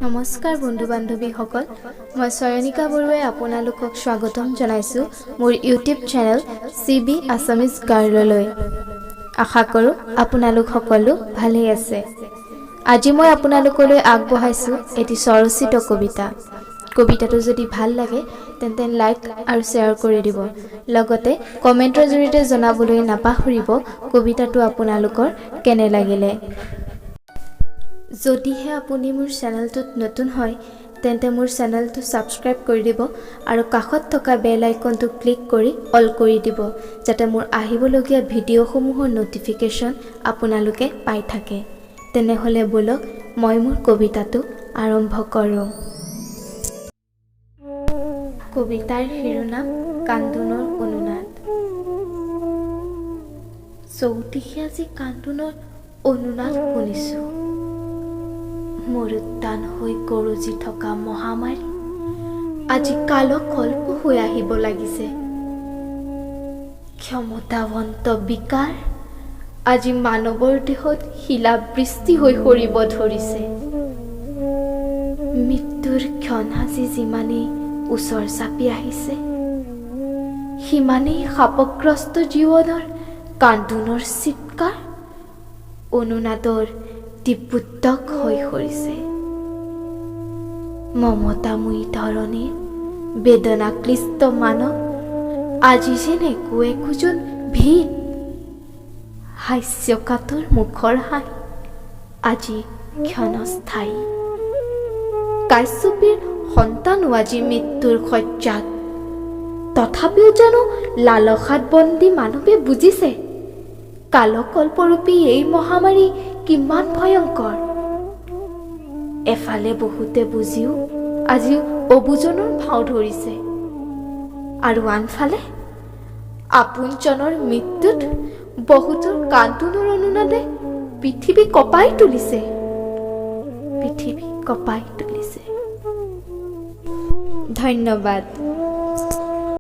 নমস্কাৰ বন্ধু বান্ধৱীসকল, মই চয়নিকা বৰুৱাই আপোনালোকক স্বাগতম জনাইছোঁ মোৰ YouTube channel C B Assamese গাৰ্ললৈ। আশা কৰোঁ আপোনালোক সকলো ভালেই আছে। আজি মই আপোনালোকলৈ আগবঢ়াইছোঁ এটি স্বৰচিত কবিতা। কবিতাটো যদি ভাল লাগে, তেন্তে লাইক আৰু শ্বেয়াৰ কৰি দিব। লগতে কমেণ্টৰ জৰিয়তে জনাবলৈ নাপাহৰিব কবিতাটো আপোনালোকৰ কেনে লাগিলে। যদিহে আপুনি মোৰ চেনেলটোত নতুন হয়, তেন্তে মোৰ চেনেলটো ছাবস্ক্ৰাইব কৰি দিব আৰু কাষত থকা বেল আইকনটো ক্লিক কৰি অল কৰি দিব, যাতে মোৰ আহিবলগীয়া ভিডিঅ'সমূহৰ ন'টিফিকেশ্যন আপোনালোকে পাই থাকে। তেনেহ'লে ব'লক, মই মোৰ কবিতাটো আৰম্ভ কৰোঁ। কবিতাৰ শিৰোনাম কান্দোনৰ অনুনাদ। চৌদিশে আজি কান্দোনৰ অনুনাদ শুনিছোঁ। মৰুদ্যান হৈ গৰজি থকা মহামাৰী আজি কালকল্প হৈ আহিব লাগিছে। ক্ষমতাৱন্ত বিকাৰ আজি মানৱৰ দেহত শিলাবৃষ্টি হৈ সৰিব ধৰিছে। মৃত্যুৰ ক্ষণ আজি যিমানেই ওচৰ চাপি আহিছে, সিমানেই শাপগ্ৰস্ত জীৱনৰ কান্দোনৰ চিৎকাৰ অনুনাদৰ তীব্ৰোদ্বেগ হৈ সৰিছে। মমতাময়ী ধৰণীৰ বেদনাক্লিষ্ট মানৱ আজি যেন একো একোজন ভীত। হাস্যকাতৰ মুখৰ হাঁহি আজি ক্ষণস্থায়ী। কাশ্যপীৰ সন্তানো আজি মৃত্যুৰ শয্যাত। তথাপিও জানো লালসাত বন্দী মানৱে বুজিছে কালকল্পৰূপী এই মহামাৰী কিমান ভয়ংকৰ? এফালে বহুতে বুজিও আজিও অবুজনৰ ভাও ধৰিছে আৰু আনফালে আপোনজনৰ মৃত্যুত বহুতৰ কান্দোনৰ অনুনাদে পৃথিৱী কঁপাই তুলিছে, পৃথিৱী কঁপাই তুলিছে। ধন্যবাদ।